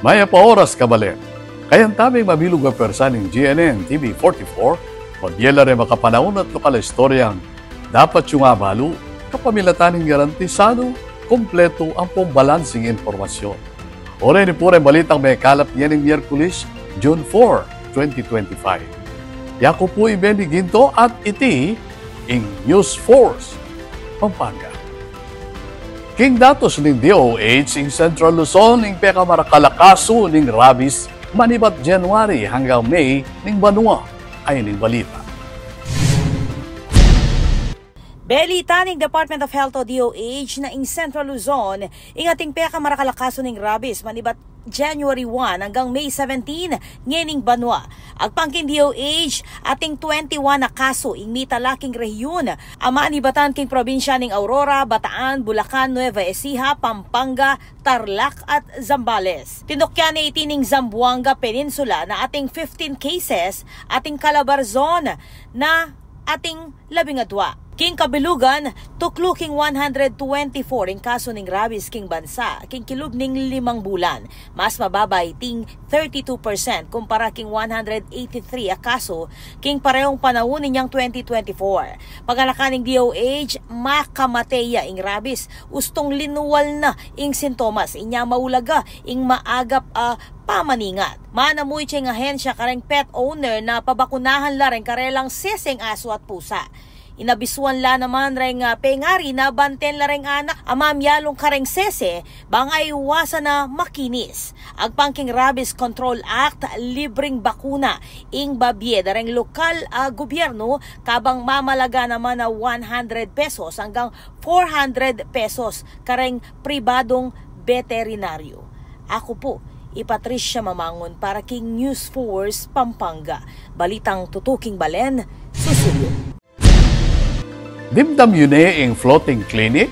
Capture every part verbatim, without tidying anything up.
Mayap a oras, kabalen. Kayabe tamung mabilug a pwersa ning G N N T V forty-four, pabie la reng makapanaun at lokal a istoryang dapat yung abalu, kapamilatan ning garantisadu, kumpletu ampong balansing impormasyon. Oren pu reng balitang mekalap ngening Miyerkules, June four, twenty twenty-five. Yaku pu i Benny Ginto at iti ing News Force Pampanga. King datus ning D O H, ing Central Luzon ing pekamarakal a kasu ning rabies manibat January anggang May ning banua. Ayan ing balita. Belitan ning Department of Health o D O H na ing Central Luzon ing ating pekamarakal a kasu ning rabies manibat January one anggang May seventeen ngening banua. Agpang king D O H, ating twenty-one a kasu ing mitala king rehiyun a manibatan king probinsya ning Aurora, Bataan, Bulacan, Nueva Ecija, Pampanga, Tarlac at Zambales. Tinukyan ne iti ning Zamboanga Peninsula na ating fifteen cases, ating Calabarzon na ating labingadua. King kabilugan, tuklu king one hundred twenty-four ing kasu ning rabies king bansa king kilub ning limang bulan. Mas mababa iting thirty-two percent kumpara king one hundred eighty-three a kasu king parehong panaun inyang twenty twenty-four. Paganakan ning D O H, makamate ya ing rabies ustung linual na ing sintomas, inya maulaga ing maagap a pamaningat. Manamuhi ing ahensya kareng pet owner na pabakunahan la reng karelang seseng asu at pusa. Inabisuan la naman reng, ah, pengari na banten la reng anak a mamialung kareng sese bang aiwasan a makinis. Agpang king Rabies Control Act, libreng bakuna ing babie da reng lokal a gobyernu, kabang mamalaga naman a one hundred pesos anggang four hundred pesos kareng pribadung beterinaryo. Aku pu i Patricia Mamangun para king News Force Pampanga. Balitang tutuking balen, susuyu. Dimdam yu ne ing floating clinic?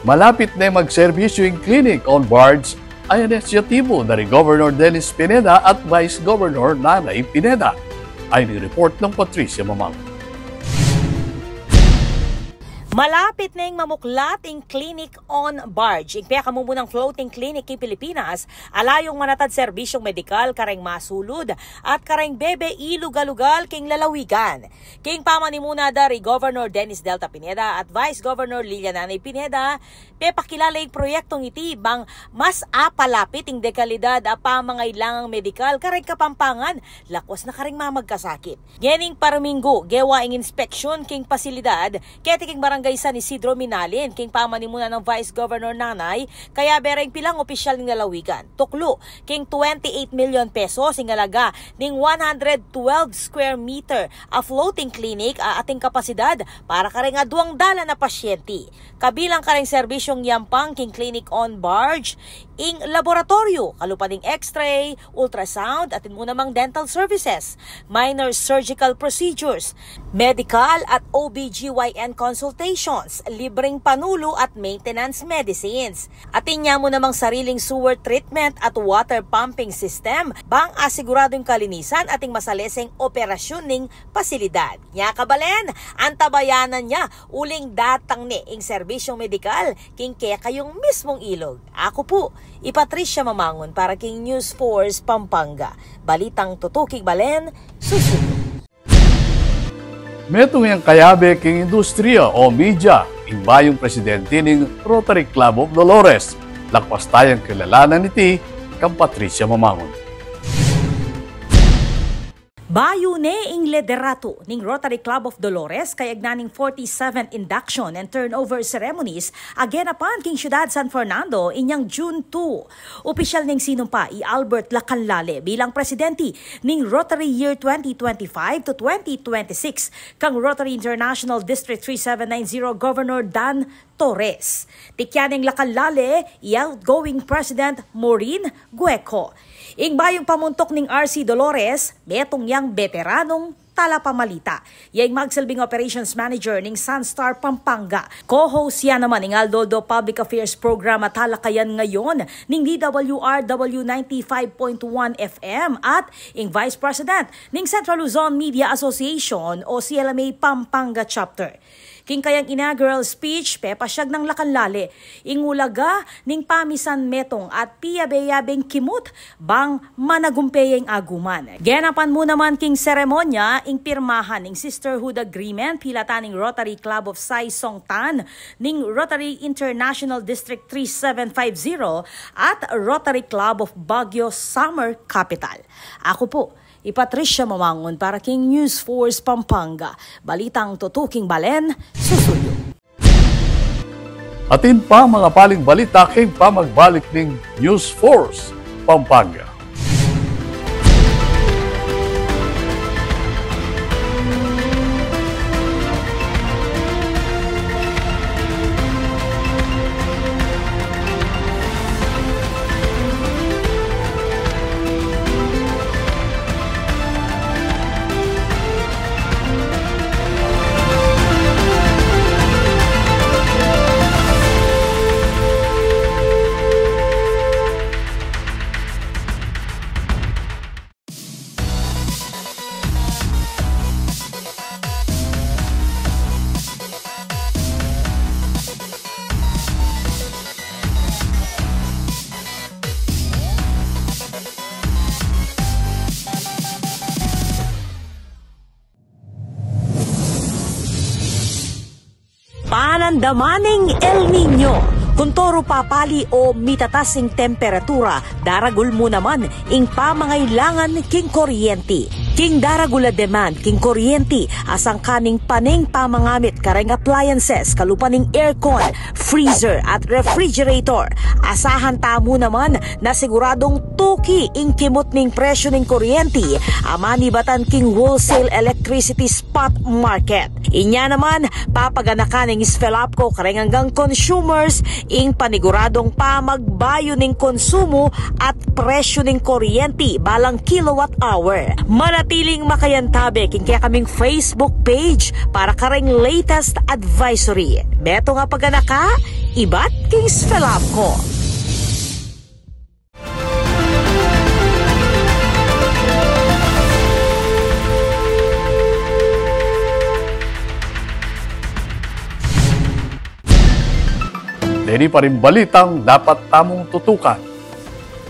Malapit ne magserbisyu ing clinic on barge, ayan ing inisyatibu da ri Governor Dennis Pineda at Vice Governor Nanay Pineda. Ayan ing report nang Patricia Mamangun. Malapit neng mamuklat ing Clinic on Barge, ing pekamumunang floating clinic king Pilipinas, a layung manatad serbisyung medikal kareng masulud at kareng bebe ilugal-ugal king lalawigan. King pamanimuna da ri Governor Dennis Delta Pineda at Vice Governor Lilian Nanay Pineda, pepakilala ing proyektong iti bang mas apalapit ing dekalidad a pamangailangang medikal kareng Kapampangan, lakwas na kareng mamagkasakit. Ngening parminggu, gewa ing inspeksyun king pasilidad keti king Barangay San Isidro, Minalin, king pamanimuna nang Vice Governor Nanay, kayabe reng pilang opisyal ning lalawigan. Tuklu king twenty-eight million pesos ing alaga ning one hundred twelve square meter a floating clinic a ating kapasidad para kareng aduang dalan a pasyente. Kabilang kareng serbisyung yampang king Clinic on Barge, ing laboratoryo, kalupa ning X-ray, ultrasound, atin mu namang dental services, minor surgical procedures, medical at O B G Y N consultations, libreng panulu at maintenance medicines. Atin ya mu namang sariling sewer treatment at water pumping system, bang asiguradu ing kalinisan atin masaleseng operasyun ning pasilidad. Nya kabalen, antabayanan ya uling datang ne ing serbisyung medikal king kekayung mismung ilug. Aku pu i Patricia Mamangun para king News Force Pampanga. Balitang tutuking balen, susuyu. Metung yang kayabe king industriya o media ing bayung presidente ning Rotary Club of Dolores. Lakwas tayang kilalanan iti kang Patricia Mamangun. Bayu ne ing liderato ning Rotary Club of Dolores kayagnan ning forty-seventh induction and turnover ceremonies a genapan king syudad San Fernando inyang June two. Opisyal neng sinumpa i Albert Lacanlale bilang presidente ning Rotary Year twenty twenty-five to twenty twenty-six kang Rotary International District three seven nine zero Governor Dan Torres. Tikyan neng Lacanlale i outgoing President Maureen Gueco. Ing bayung pamuntuk ning R C Dolores, metung yang beteranung talapamalita. Ya ing magsilbing operations manager ning Sunstar Pampanga. Co-host ya naman ing Aldoldo Public Affairs Program a talakayan ngayon ning D W R W ninety-five point one F M at ing Vice President ning Central Luzon Media Association o C L M A Pampanga Chapter. King kayang inaugural speech, pepasyag nang lakan lale ing ulaga ning pamisan metung at piyabe-yabeng kimut bang managumpe ya ing aguman. Genapan mu naman king seremonya ing pirmahan ning Sisterhood Agreement pilatan ning Rotary Club of Sai Song Tan ning Rotary International District three seven five zero at Rotary Club of Baguio Summer Capital. Aku pu i Patricia Mamangun para king News Force Pampanga. Balitang tutuking balen, susuyu. Atin pa manga paling balita king pamagbalik ning News Force Pampanga. Panandaman ning El Niño. Kun toru papali o mitatas ing temperatura, daragul mu naman ing pamangailangan king kuryenti. King daragul a demand king kuryenti, asangka ning pane ing pamangamit kareng appliances, kalupa ning aircon, freezer at refrigerator. Asahan tamu naman na siguradung tuki ing kimut ning presyu ning kuryenti a manibatan king wholesale electricity spot market. Inya naman, papaganakan ning SFELAPCO kareng anggang consumers ing paniguradung pamagbayu ning konsumu at presyu ning kuryenti balang kilowatt hour. Manatiling makayantabe king kekaming Facebook page para kareng latest advisory. Metung a paganaka ibat king SFELAPCO. Deni pa ring balitang dapat tamung tutukan.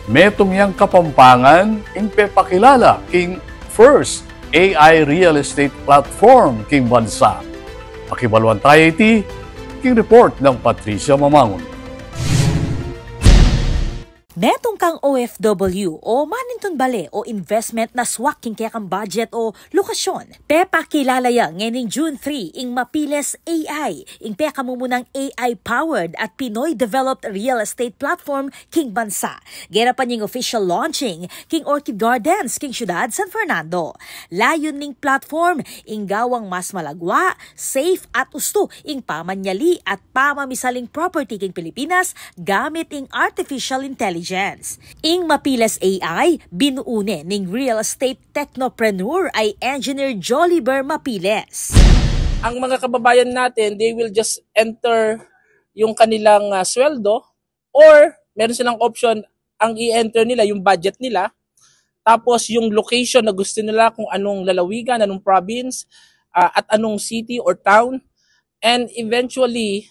Metung yang Kapampangan ing pepakilala king first A I real estate platform king bansa. Pakibaluan taya iti king report nang Patricia Mamangun. Metung kang O F W o manintun bale o investment na swak king kekang budget o lokasyon. Pepakilala ya ngening June three ing Mapiles A I, ing pekamumunang A I-powered at Pinoy-developed real estate platform king bansa. Genapan ya ing official launching king Orchid Gardens king syudad San Fernando. Layun ning platform ing gawang mas malagwa, safe at ustu ing pamanyali at pamamisaling property king Pilipinas gamit ing artificial intelligence. Ing Mapiles A I, binuu ne ning real estate technopreneur a Engineer Joliver Mapiles. Ang mga kababayan natin, they will just enter yung kanilang, ah, sweldo, or meron silang option, ang i-enter nila yung budget nila, tapos yung location na gusto nila, kung anong lalawigan, anong province, ah, at anong city or town. And eventually,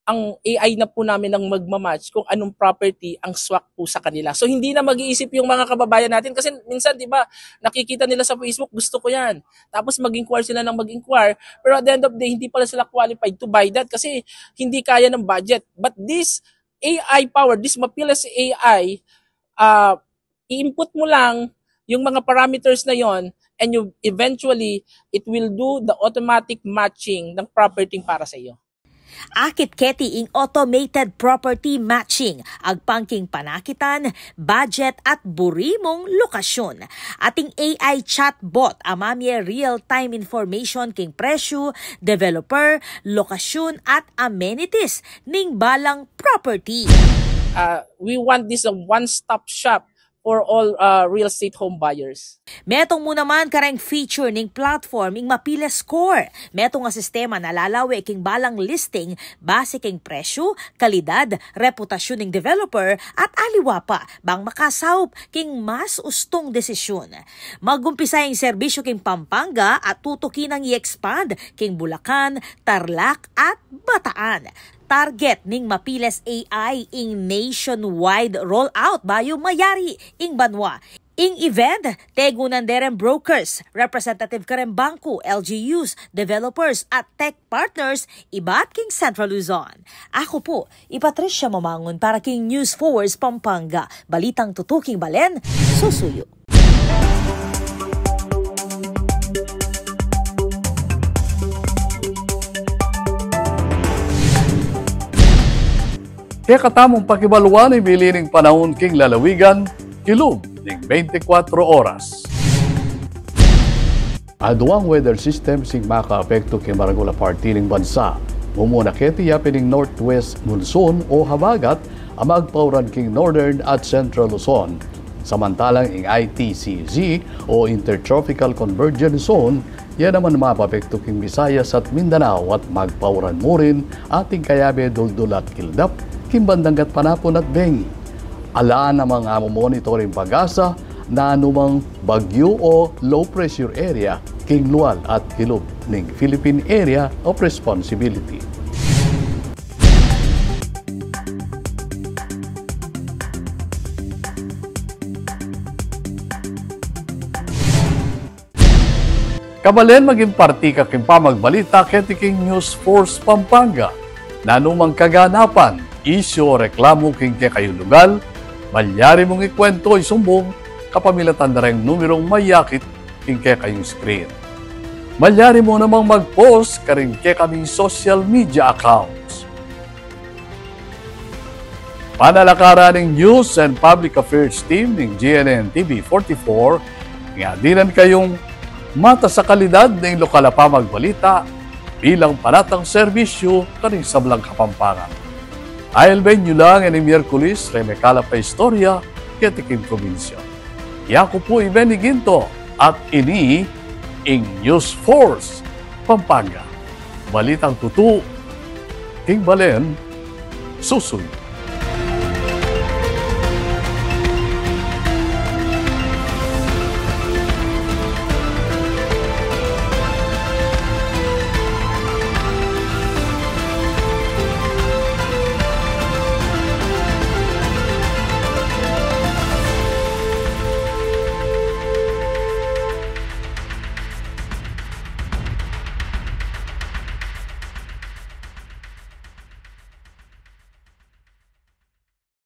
ang A I na po namin ang magmamatch kung anong property ang swak po sa kanila. So, hindi na mag-iisip yung mga kababayan natin kasi minsan, di ba, nakikita nila sa Facebook, "Gusto ko yan." Tapos mag-inquire sila ng mag-inquire, pero at the end of the day, hindi pala sila qualified to buy that kasi hindi kaya ng budget. But this A I powered, this Mapiles A I, ah, i-input mo lang yung mga parameters na yon, and you eventually, it will do the automatic matching ng property para sa iyo. Akit keti ing automated property matching, agpang king panakitan, budget at buri mung lokasyon. Ating A I chatbot a mamie real-time information king presyu, developer, lokasyon at amenities ning balang property. Uh, we want this a one-stop shop for all, uh, real estate home buyers. Metung mu naman kareng feature ning platform ing Mapiles Score. Metung a sistema na lalawe king balang listing base king presyu, kalidad, reputasyun ning developer at aliwa pa bang makasaup king mas ustung desisyun. Magumpisa ing serbisyu king Pampanga at tutuki nang i-expand king Bulacan, Tarlac at Bataan. Target ning Mapiles A I ing nationwide rollout bayu mayari ing banwa. Ing event, tegunan de reng brokers, representative kareng bangku, L G Us, developers at tech partners ibat king Central Luzon. Aku pu i Patricia Mamangun para king News Force Pampanga. Balitang tutuking balen, susuyu. Kekatamung pakibaluan ing mili ning panaun king lalawigan, kilub ning bente kwatro oras. Aduang weather systems ing makaapektu king maragul a parti ning bansa. Mumuna keti yapin ing northwest monsoon o habagat a magpauran king northern at central Luzon. Samantalang ing I T C Z o Intertropical Convergence Zone, ya naman mapapektu king Visayas at Mindanao at magpauran mu rin atin kayabe duldul at kildap king bandang gatpanapun at bengi. Ala namang amumonitoring PAGASA nanumang bagyu o low pressure area king lual at kilub ning Philippine Area of Responsibility. Kabalen, maging parti ka king pamagbalita keti king News Force Pampanga. Nanumang kaganapan, isyu o reklamu king kekayung lugal, malyari mung ikuwento o isumbung kapamilatan da reng numerung mayakit king kekayung screen. Malyari mu namang mag-post karing kekaming social media accounts. Panalakaran ning News and Public Affairs Team ning G N N T V forty-four, nga dinan kayung matas a kalidad ning lokal a pamagbalita bilang panatang serbisyu karing sablang Kapampangan. Ailben yu la ngening Miyerkules reng mekalap a istorya keti king probinsya. Yaku pu i Benny Ginto at ini ing News Force Pampanga. Balitang tutu king balen, susuyu.